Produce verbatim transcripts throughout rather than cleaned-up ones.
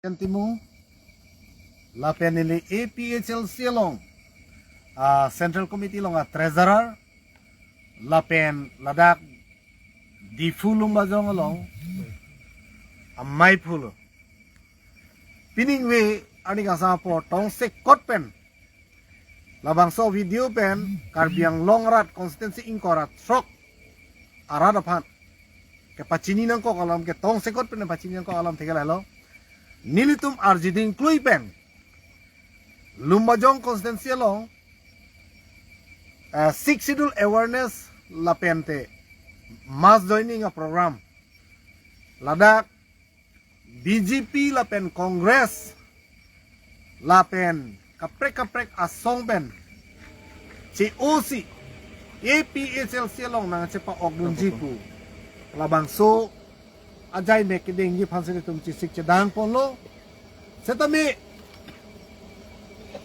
Timung, lapen neli A P H L C along, ah, Central Committee along a treasurer, lapen ladak Diphu Lumbajong along amei phulo. Piningve arni kangsam apor tongsekot pen labangso video pen Karbi Anglong arat constituency ingkoi ra throk arat aphan kepachini nangkok alam, ketongsekot pen pachini nangkok alam theklong lo. Nelitum arjiding klui pen Lumbajong constituency along, eh, Sixth Schedule awareness lapen te mass joining a program ladak B J P lapen Congress lapen kaprek kaprek asong pen che-osi A P H L C along nangchepa-okdunji pu labangso ajai mek kedengji aphan si nelitum chesik chedang ponlo. Setame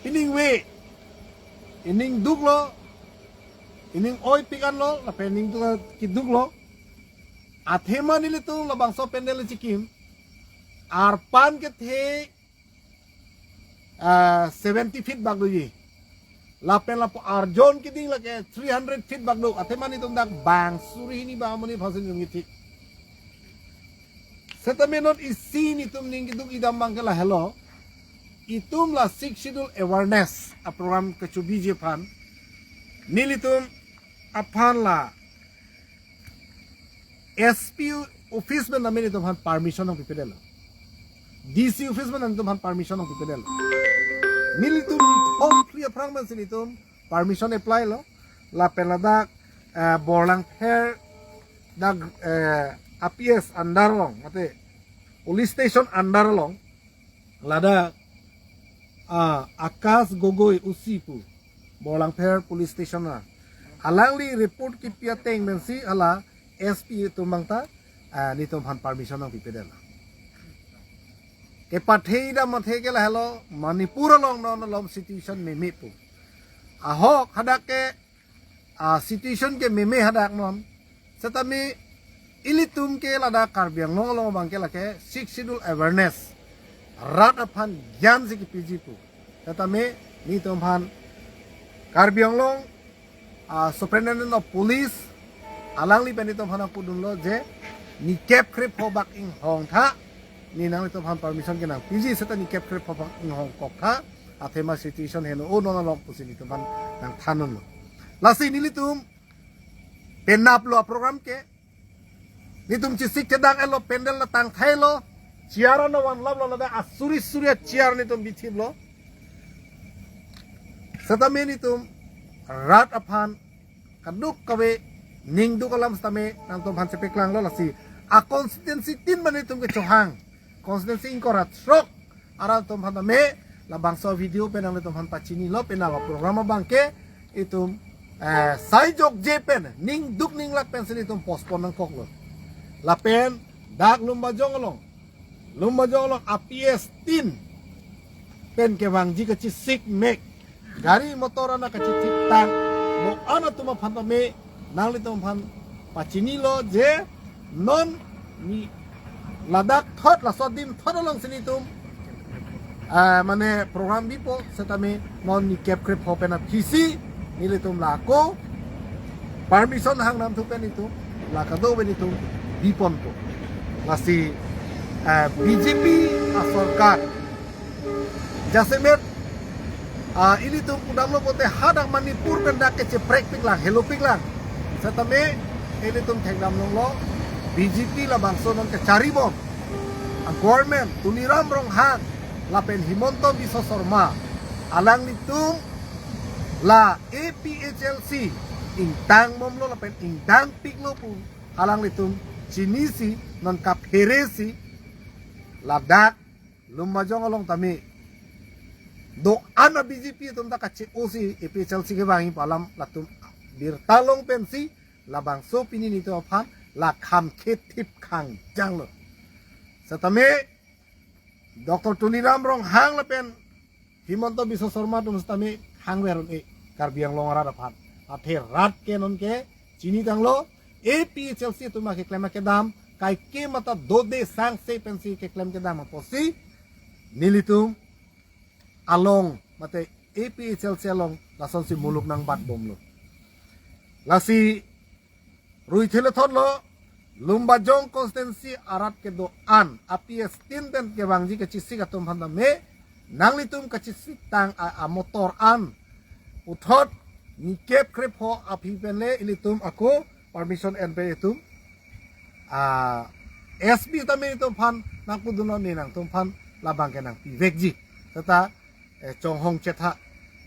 piningve, ining duklo, ining oipik anlo, lapen ining duk keduklo. Athema nelitum labangso pandal chikim, arpan kethe, ah, seventy feet bak doji. Lapen lapu arjon keding lake three hundred feet bak do. Athema nelitum dak bang suri hini bang amonit aphan si nelitum kithi. Setame non isi nelitum ning keduk idam abangke lahelo. Itum la Sixth Schedule awareness a program kechobiji aphan, nelitum aphan la S P office pen name nelitum aphan permission nangpipedetlo. D C office pen name nelitum aphan permission nangpipedetlo. Nelitum ithom phli aphrang pen si nelitum permission apply lo. Lapen ladak, eh, Borlangpher dak, eh, A P S under along, mate police station under along, ladak, ah, Akash Gogoi O C pu, Borlangpher police station a, alangli report kipi ateng pensi hala S P atum abangta, ah, nelitum aphan permission nangpipedetlo. Kepathe idam athe ke lahelo, Manipur along non alom situation meme pu. Ahok hadak ke, ah, situation ke meme hadak non. Setame ilitum ke ladak Karbi Anglong along abangke lake Sixth Schedule awareness rat aphan gyan si kepiji pu. Setame nelitum aphan Karbi Anglong, ah, Superintendent of Police alangli pen nelitum aphan nangpudunlo je nikep krepho bak inghong tha, ne nanglitum aphan permission kenangpiji seta nikep krepho bak inghong kok tha, athema situation heno o non along pusi nelitum aphan nangthandunlo. Lasi nelitum penaplo a program ke, nelitum chesik chedang-etlo, pandal ta tangthailo, chair ano vanlaplo, ladak asuri suri a chair nelitum bithiplo. Setame nelitum rat aphan kadokave ning duk alam setame nangtum aphan chepaklanglo. Lasi a constituency tin pen nelitum kechohang, constituency ingkoi ra throk arat atum aphan tame labangso video pen nanglitum aphan pachinilo. Penap a program abangke itum, eh, sai jokje pen, ning duk ning lak pen si nelitum postpone nangkoklo. Lapen dak Lumbajong along, Lumbajong along A P S tin pen kevangji kachesik mek, gari motor ana kachethik tang, mo ana atum aphan tame nanglitum aphan pachinilo je non ni ladak thot, laso adim thot along si nelitum, ah, mane program bipo, setame non nikep krepho pen aphisi nelitum lako permission hang namthu pen nelitum la kadokave nelitum biponpo. Lasi, ah, B J P a sorkar jasemet, ah, ilitum kudamlo pote hadak Manipur pen dak kecheprekpiklang, helopiklang. Setame ilitum thekdam longlo, B J P labangso non kecharibom a government, Tuliram Ronghang lapen Himanta Biswa Sarma, alanglitum la A P H L C ingtang bomlo lapen ingtangpiklo pu alanglitum chinisi non kapheresi ladak Lumbajong along tame do-an a B J P atum ta kache-osi A P H L C kevangji pu alam latum birta long pensi labangso pini nelitum aphan la kham khethip khangjanglo. Setame Doctor Tuliram Ronghang lapen Himanta Biswa Sarma atum setame hangver un-e Karbi Anglong arat aphan. Athe rat ke non ke chinitanglo, A P H L C atum keklem kedam, kaike mata dode sangse pensi keklem kedam apotsi nelitum along mate A P H L C along lasonsi muluk nangbatbomlo. Lasi rui thele thotlo, Lumbajong constituency arat kedo-an a P S tin pen kevangji kachesik atum aphan tame nanglitum kachesik tang a, amotor an puthot nikep krepho aphi pen le ilitum ako permission enpe itum, ah, S P tame itum aphan nangpudunlo, ne nangtum aphan labang ke nangpivekji. Seta, eh, chonghong chetha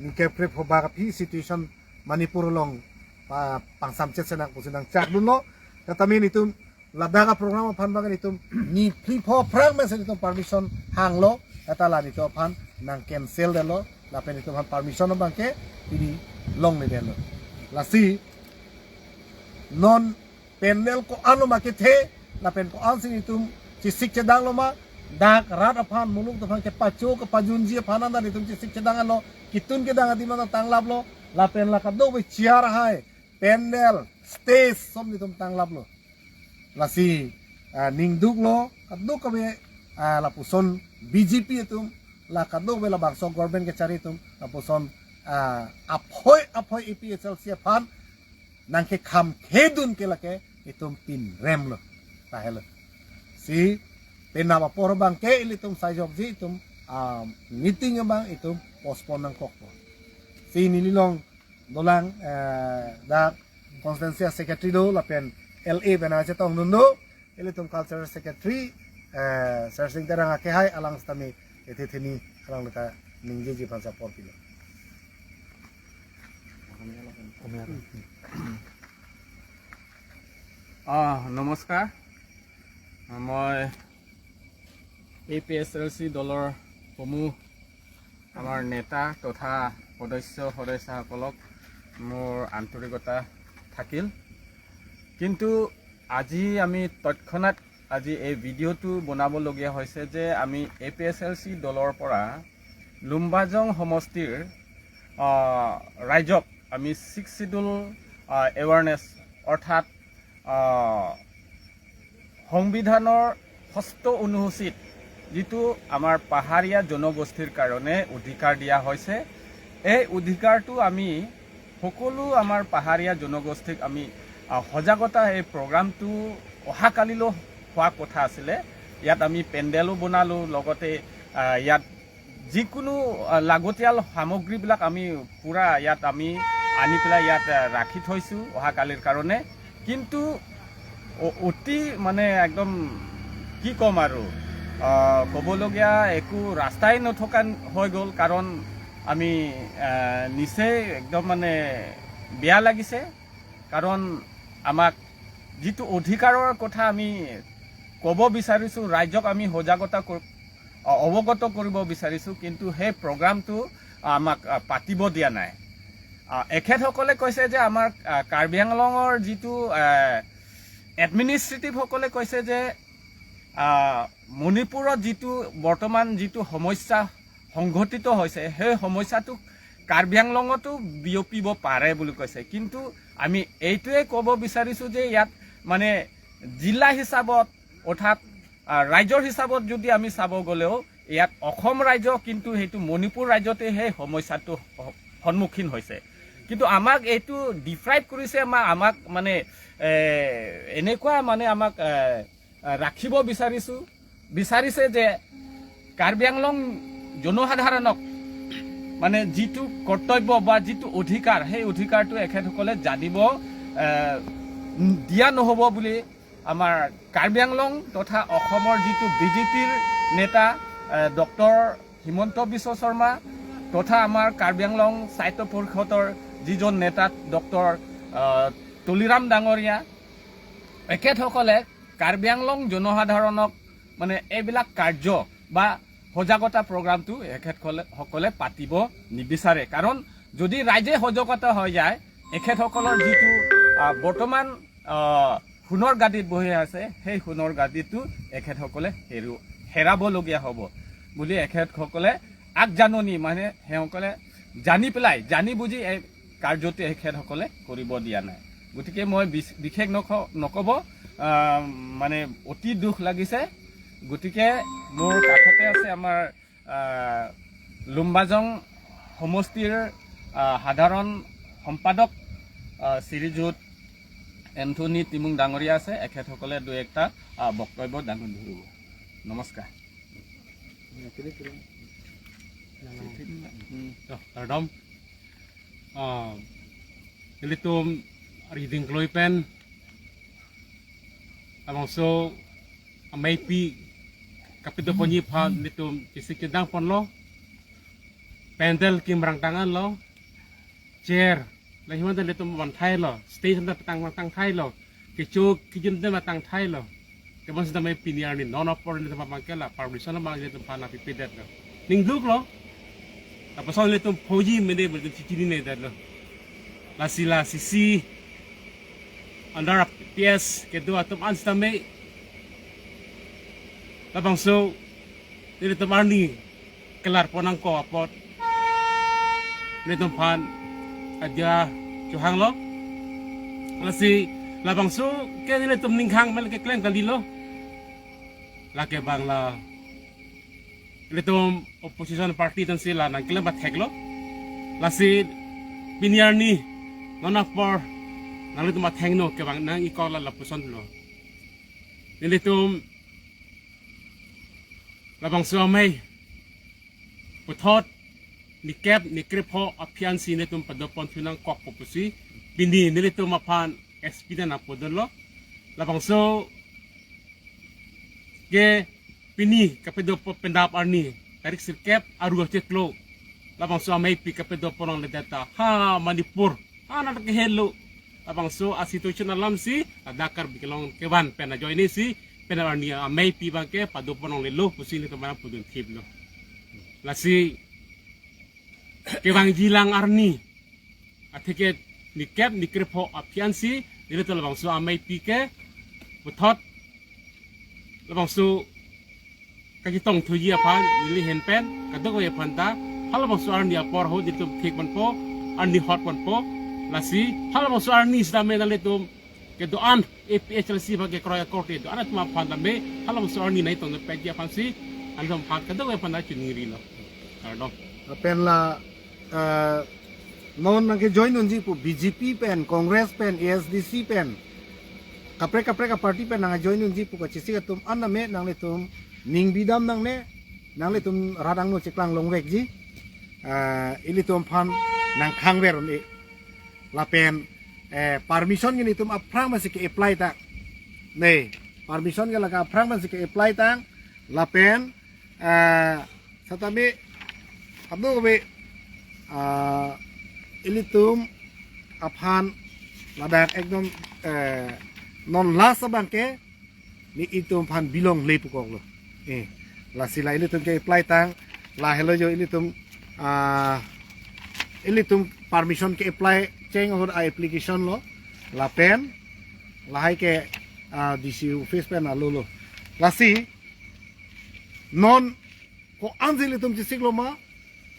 nikep krepho bak aphi situation Manipur along pa, pangsamchet senang pusi nangchakdunlo. Seta tame itum ladak a program aphan bang itum ni phli pho phrang mesen itum permission hanglo, seta la itum aphan nang cancel detlo, lapen itum aphan permission abang ke pini longledetlo. Lasi non pandal ko-an lo ma kethe, lapen ko-ansi itum chesik chedanglo ma, dak rat aphan, muluk atum aphan kepacho kepajunji aphan anta itum chesik chedanglo, kitun kedang adim anta tanglaplo, lapen la kadokave chair hai, pandal, stage som itum tanglaplo. Lasi, ah, ningduklo, kadokave, ah, lapuson B J P atum, la kadokave labangso government kechari atum, lapuson, ah, aphoi aphoi A P H L C aphan nangkekham khedun ke lake itum pinremlo. Tahelo. Si penap apor abang ke ilitum saijokji itum, ah, meeting abang itum postpone nangkokpo. Si neli along dolang, eh, dak constituency secretary do lapen L A pen chetongdun do, ilitum cultural secretary, eh, Sersing Terang akehai alang sitame ethe theni alang leka ningjeji aphan apor pilo. Ah, নমস্কাৰ। মই A P S এল চি দলৰ সমূহ আমাৰ নেতা তথা সদস্য সদস্যাসকলক মোৰ আন্তৰিকতা থাকিল। কিন্তু আজি আমি তৎক্ষণাত আজি এই ভিডিঅ'টো বনাবলগীয়া হৈছে যে আমি এ পি এছ এল চি দলৰ পৰা লুম্বাজং সমষ্টিৰ, আহ, ৰাইজক আমি ছিক্স শ্বিডিউল, আহ, এৱাৰনেছ অৰ্থাৎ, আহ, সংবিধানৰ ষষ্ঠ অনুসূচীত যিটো আমাৰ পাহাৰীয়া জনগোষ্ঠীৰ কাৰণে অধিকাৰ দিয়া হৈছে, এই অধিকাৰটো আমি সকলো আমাৰ পাহাৰীয়া জনগোষ্ঠীক আমি, আহ, সজাগতা এই প্ৰগ্ৰামটো অহাকালিলৈ হোৱা কথা আছিলে। ইয়াত আমি পেণ্ডেলো বনালোঁ, লগতে, আহ, ইয়াত যিকোনো, আহ, লাগতিয়াল সামগ্ৰীবিলাক আমি পূৰা ইয়াত আমি আনি পেলাই ইয়াত, আহ, ৰাখি থৈছোঁ অহাকালিৰ কাৰণে। কিন্তু অ-, অতি মানে একদম কি ক'ম আৰু, আহ, ক'বলগীয়া একো ৰাস্তাই নথকা হৈ গ'ল, কাৰণ আমি, আহ, নিচেই একদম মানে বেয়া লাগিছে। কাৰণ আমাক যিটো অধিকাৰৰ কথা আমি ক'ব বিচাৰিছোঁ, ৰাইজক আমি সজাগতা কৰ-, অ-, অৱগত কৰিব বিচাৰিছোঁ, কিন্তু সেই প্ৰগ্ৰামটো আমাক, আ, পাতিব দিয়া নাই। আ, এখেতসকলে কৈছে যে আমাৰ, আ, কাৰ্বি আংলঙৰ যিটো, আ, এডমিনিষ্ট্ৰেটিভসকলে কৈছে যে, আ, মণিপুৰত যিটো বৰ্তমান যিটো সমস্যা সংঘটিত হৈছে, সেই সমস্যাটো কাৰ্বি আংলঙতো বিয়পিব পাৰে বুলি কৈছে। কিন্তু আমি এইটোৱে ক'ব বিচাৰিছোঁ যে ইয়াত মানে জিলা হিচাপত অৰ্থাৎ, আ, ৰাজ্যৰ হিচাপত যদি আমি চাব গ'লেও ইয়াত অসম ৰাজ্য, কিন্তু সেইটো মণিপুৰ ৰাজ্যতে সেই সমস্যাটো স-, সন্মুখীন হৈছে। কিন্তু আমাক এইটো ডিপ্ৰাইভ কৰিছে, আমা-, আমাক মানে, এ, এনেকুৱা মানে আমাক, এ, আহ, ৰাখিব বিচাৰিছোঁ, বিচাৰিছে যে কাৰ্বি আংলং জনসাধাৰণক মানে যিটো কৰ্তব্য বা যিটো অধিকাৰ, সেই অধিকাৰটো এখেতসকলে জানিব, আহ, দিয়া নহ'ব বুলি আমাৰ কাৰ্বি আংলং তথা অসমৰ যিটো বি জে পিৰ নেতা, আহ, ডক্টৰ হিমন্ত বিশ্ব শৰ্মা তথা আমাৰ কাৰ্বি আংলং স্বায়ত্ত পৰিষদৰ যিজন নেতা ডক্টৰ, আহ, তুলিৰাম ডাঙৰীয়া, এখেতসকলে কাৰ্বি আংলং জনসাধাৰণক মানে এইবিলাক কাৰ্য বা সজাগতা প্ৰগ্ৰামটো এখেতসকলে, সকলে পাতিব নিবিচাৰে। কাৰণ যদি ৰাইজে সজাগতা হৈ যায়, এখেতসকলৰ যিটো, আহ, বৰ্তমান, আহ, সোণৰ গাদীত বহি আছে, সেই সোণৰ গাদীটো এখেতসকলে হেৰু-, হেৰাবলগীয়া হ'ব বুলি এখেতসকলে আগজাননী, মানে সেইসকলে জানি পেলাই, জানি বুজি এই কাৰ্যটো এখেতসকলে কৰিব দিয়া নাই। গতিকে মই বিশ-, বিশেষ নক-, নক'ব, আহ, মানে অতি দুখ লাগিছে। গতিকে মোৰ কাষতে আছে আমাৰ, আহ, লুম্বাজং সমষ্টিৰ, আহ, সাধাৰণ সম্পাদক, আহ, শ্ৰীযুত এন্থনী টিমুং ডাঙৰীয়া আছে, এখেতসকলে দুই একটা, আহ, বক্তব্য দাঙি ধৰিব। নমস্কাৰ। Kardom. Ah, ilitum ari dingkloi pen labangso ameipi kapedo ponji aphan ilitum chesik chedang ponlo. Pandal kimrang tangan lo. Chair la himan ta ilitum van thailo. Stage ta tang tang thailo. Kecho kejun ta matang thailo. Kebang sita amei pini arni non apor ilitum aphan ke la permission abang ilitum aphan nangpipedetlo. Ning duklo. Lapuson ilitum phoji mene ilitum chichinine detlo. Lasi la sisi under P S kedo atum an sita amei labangso ilitum arni kelar pon nangkok apot ilitum aphan adia chohanglo. Lasi labangso ke ilitum ninghang mel keklem kalilo. Lake bang la ilitum opposition party atum si la nangklem patheklo. Lasi pini arni non apor nanglitum athengno kevang nang-ikok la lapuson lo. Nelitum labangso amei puthot nikep nikrepho aphi ansi nelitum padopon thu nangkokpo pusi pini nelitum aphan S P ta nangpudunlo. Labangso ke pini kapedopo pendap arni tarik sirkep aru achiklo. Labangso ameipi kapedopo nangledet ta ha Manipur ha nat kehelo. Labangso a-situation alamsi ladak Karbi Anglong kevan pen ajoine si pen arni ameipi abangke padopo nanglelo pusi nelitum aphan pudun thiplo. Lasi kevangjilang arni atheke nikep nikrepho aphi ansi nelitum labangso ameipi ke puthot labangso kachetong thuji aphan neli ahin pen kadokave aphan ta halabangso arni apor ahut nelitum thik ponpo, arni hot ponpo. Lasi halabangso arni sitame nanglitum kedo-an A P H L C abangke kroi akorte do-an atum aphan tame halabangso arni nangtong pekji aphansi nanglitum aphan kadokave aphan ta chiningrilo. Kardom. Lapen la, eh, non nangkejoin unji pu B J P pen, Congress pen, A S D C pen, kaprek kaprek a-party pen nangjoin unji pu kachesik atum an tame nanglitum ning bidam nangne, nanglitum rat angno cheklang longvekji. Eh, ilitum aphan nangkhangver un-e. Lapen, eh, permission ke nelitum aphrang masi ke-apply tang. Ne, permission ke lake aphrang masi ke-apply tang. Lapen, eh, sitame kadokave, ah, ilitum aphan ladak ekdom, eh, non last abangke nelitum aphan bilongle pukoklo. Eh, lasi la ilitum ke-apply tang, lahelo jo ilitum, ah, ilitum permission ke-apply cheng ahut a-application lo, lapen lahai ke, ah, D C office pen alolo. Lasi non ko-ansi ilitum chesiklo ma,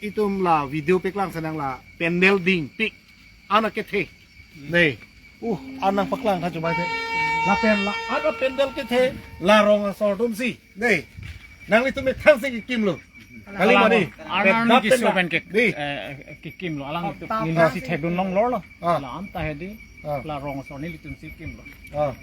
itum la video paklang senang la pandal dingpik an akethe. Ne. Uh, an nangpaklang kachumai the. Lapen la an pandal kethe la rong asor atumsi. Ne. Nanglitum methangsi kekimlo. Kali mani. Arnam kiso pen ke. Ne. Eh, kekimlo. Alang itum neli si thekdun longlorlo. Ah. La an ta hedi. Ah. La rong asor nelitumsi kimlo. Ah.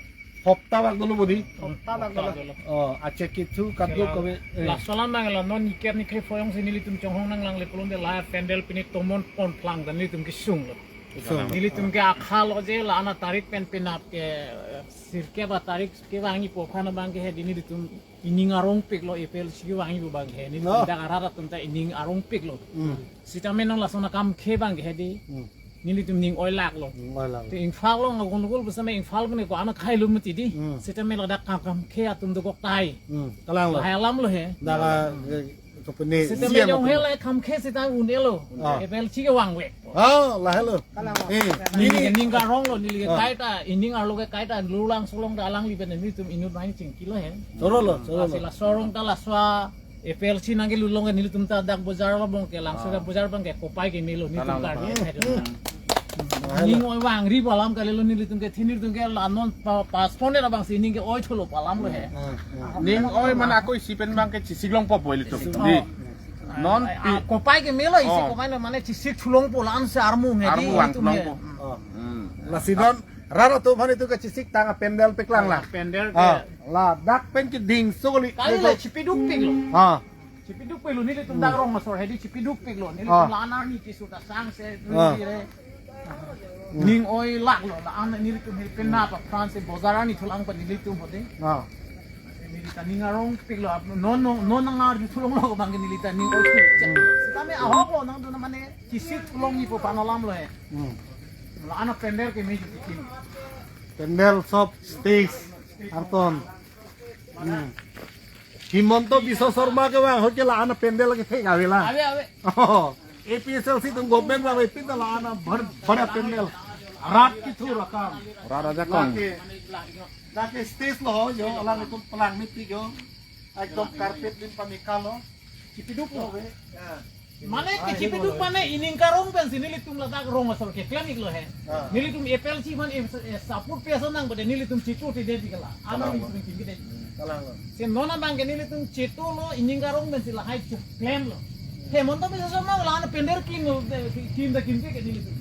Hopta bak dolo bodi. Hopta bak dolo. Oh, achek kethu kadokave. Eh. Laso alam abang la non nikep nikrepho ansi nelitum chonghong nanglangle pulote la pandal pini tomon pon phlang ta nelitum kesunglo. Kesung. Nelitum ke akhalo je la an atarik pen penap ke, eh, sirkep atarik kevangji aphan abangke hedi nelitum ining arongpiklo, A P H L C kevangji pu abangke hedi. No. Dak arat atum ta ining arongpiklo. Hmm. Sitame non lason akam ke abangke hedi. Hmm. Nelitum ning oilaklo. Ning oilaklo. Te Imphal along agon gol pusitame Imphal kene ko-an akhai lo mati di. Hmm. Sitame ladak kam kamkhe atum dokok tai. Hmm. Kalanglo. Lahai alamlo he. Dak a, eh, kapune sitame jong he la kamkhe sita un-elo. Ah. A P H L C kevangve. Ah, lahelo. Kalanglo. Eh, neli ke ning karonglo, neli ke ah, kaita, ining arlo ke kaita, lulang solong ta alangli pen nelitum inut nai chingkilo he. Chorolo, chorolo. Lasi laso arong ta laso A P H L C nangkelut along ke nelitum ta dak bojar along ke Langso dak bojar abangke kopai kemelo nelitum Karbi. Ning oi vangri pu alam kalilo nelitum ke thinir tum ke la non pa-, pass phone abangsi ning ke oi thulo pu alamlo he. Ning oi mane ako isi pen abangke chesik longpo pu ilitum. Di. Non ah, pi- ah, kopai ke melo isi Oh. kopai lo mane chisik thulongpo la-an si armu nge di Armu vang itum he. thulongpo. Hmm. Oh. Hmm. Lasi non rat atum aphan itum kachesik tang apendel paklang la. Pendel ke. Ah, ladak pen keding soli. Kali la chipidukpiklo. Ah. Chipidukpiklo nelitum dak rong asor hedi chipidukpiklo. Nelitum Ah. la-an arni kisu ta sang se Ah. neli re. Ning oi laklo la-an nelitum he pen na pa France bojar arni thulang pa nelitum hode. Ah. Neli ta ning arongpiklo, non non non nang arju thulonglo abang ke neli ta ning oi thu. Sitame ahoklo nangdun mane chisik thulong ni po panolamlo he. Hmm. La-an apendel ke meji tikin. Pendel sop stage arton. Hmm. Himanta Biswa Sarma kevang ahut ke la-an apendel kethek ave la. Ave, ave. Oh, A P H L C atum government vangve pin ta la-an abhar bhar apendel. Rat kithur akam. Rat ajakong. Lake, lake stage lo jo, alanglitum palang mepik jo. Ekdom carpet lim pamekalo. Chipiduklo. Ya. Mane kechipiduk mane ining karong pensi nelitum ladak rong asor keklem-iklo he. Ah. Nelitum apel chi man, eh, eh, sapur peso nang bade nelitum chitu ti de dikala. Ano Kalang. Nelitum kin kide. Kalang lo. Si non abang ke nelitum chitulo ining karong pensi lahai chuklemlo. He Himanta Biswa Sarma la-an apendel kinlo, eh, kin da kin ke nelitum.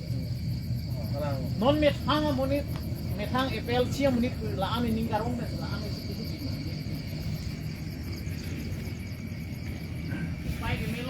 Kalang lo. Non methang amonit, methang apel chi amonit la-an ining karong pensi la-an isi kutu kin. Pai ke mil